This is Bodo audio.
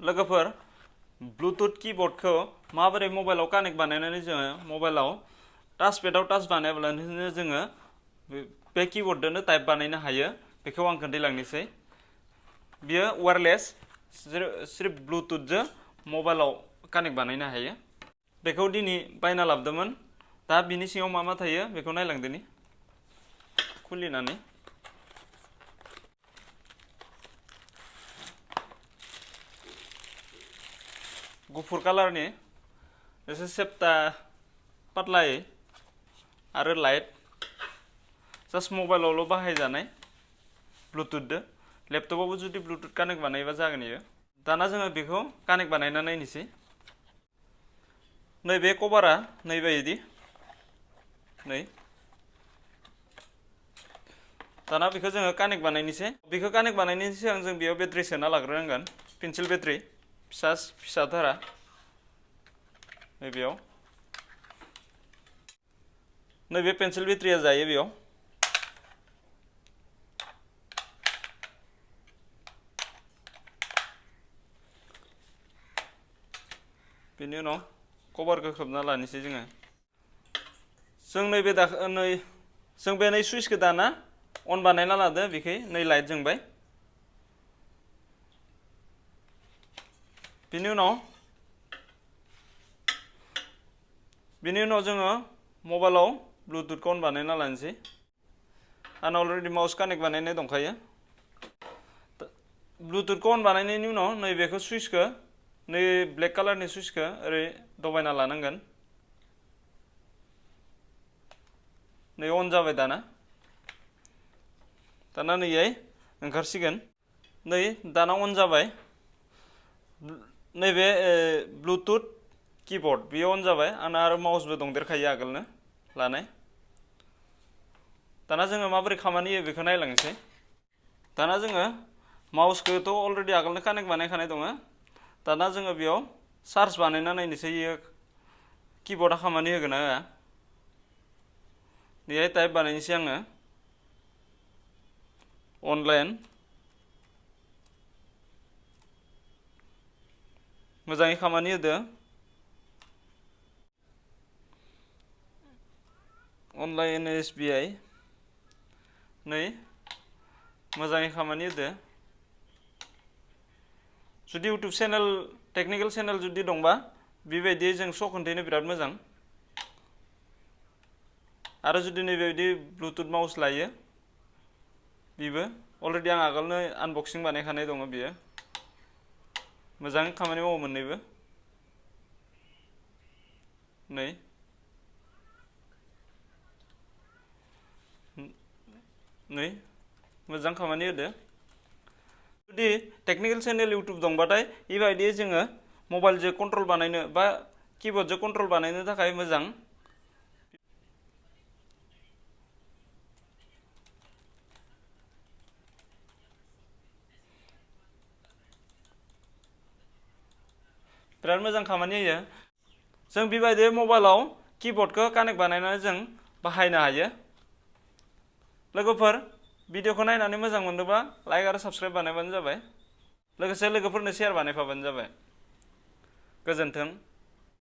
लोगोफोर ब्लुटुथ कीबोर्डखौ माबोरै मबाइलाव कानेक्ट बानायनानै जोङो मबाइलाव टाचपेडआव टाच बानायाब्लानो जोङो बे कीबोर्डजोंनो टाइप बानायनो हायो बेखौ आं खोन्थालांनोसै बियो वायरलेस सिर्फ ब्लुटुथजों मबाइलाव कानेक्ट बानायनो हायो बेखौ दिनै बायना लाबोदोंमोन दा बिनि सिङाव मा मा थायो बेखौ नायलांदोनि खुलिनानै गुफुर कालारनि एसे सेप्ता पातलायै आरो लाइट जास्ट मबाइलावल' बाहायजानाय ब्लुटुथजों लेपटपावबो जुदि ब्लुटुथ कानेक्ट बानायबा जागोन इयो दाना जोङो बेखौ कानेक्ट बानायना नायनोसै नैबे कभारा नैबायदि नै दाना बेखौ जोङो कानेक्ट बानायनोसै बेखौ कानेक्ट बानायनायनि सिगां जों बेयाव बेटारि सोना लाग्रोनांगोन पेन्सिल बेटारि फिसाथारा नैबेयाव नैबे पेन्सिल बेटारिया जायो बेयाव बेनि उनाव कभारखौ खोबना लानोसै जों नैबे जों बे नै सुइचखौ दाना अन बानायना लादो बेखै नै लाइट जोंबाय बेनि उनाव जोङो मबाइलाव ब्लुटुथखौ अन बानायना लानोसै आं अलरेडि माउस कानेक्ट बानायनाय दंखायो ब्लुटुथखौ अन बानायनायनि उनाव नैबेखौ सुइचखौ नै ब्लेक कालारनि सुइचखौ ओरै दबायना लानांगोन नै अन जाबाय दाना नैयै ओंखारसिगोन नै दाना अन जाबाय नैबे ब्लुटुथ कीबोर्ड बेयो अन जाबाय आंना आरो माउसबो दंदेरखायो आगोलनो लानाय दाना जोङो माबोरै खामानि होयो बेखौ नायलांनोसै दाना जोङो माउसखौथ' अलरेडि आगोलनो कानेक्ट बानायखानाय दङ दाना जोङो बेयाव चार्ज बानायना नायनोसै इयो कीबोर्डआ खामानि होगोन ना होआ बेहाय टाइप बानायनोसै आङो अनलाइन मोजाङै खामानि होदो अनलाइन SBI नै मोजाङै खामानि होदो जुदि इउटुब चेनेल टेकनिकेल चेनेल जुदि दंबा बेबायदि जों श' खोन्थानो बिराद मोजां आरो जुदि नैबेबायदि ब्लुटुथ माउस लायो बेबो अलरेडि आं आगोलनो आनबक्सिं बानायखानाय दङ बियो मोजां खामानि मावो मोननैबो नै मोजां खामानि होदो जुदि टेकनिकेल चेनेल इउटुब दंबाथाय बेबायदि जोङो मबाइलजों कन्ट्रल बानायनो बा कीबोर्डजों कन्ट्रल बानायनो थाखाय मोजां बिराद मोजां खामानि होयो जों बेबायदि मबाइलाव कीबोर्डखौ कानेक्ट बानायनानै जों बाहायनो हायो लोगोफोर भिडिअखौ नायनानै मोजां मोनदोंबा लाइक आरो साबस्क्राइब बानायबानो जाबाय लोगोसे लोगोफोरनो शेयार बानायफाबानो जाबाय गोजोन्थों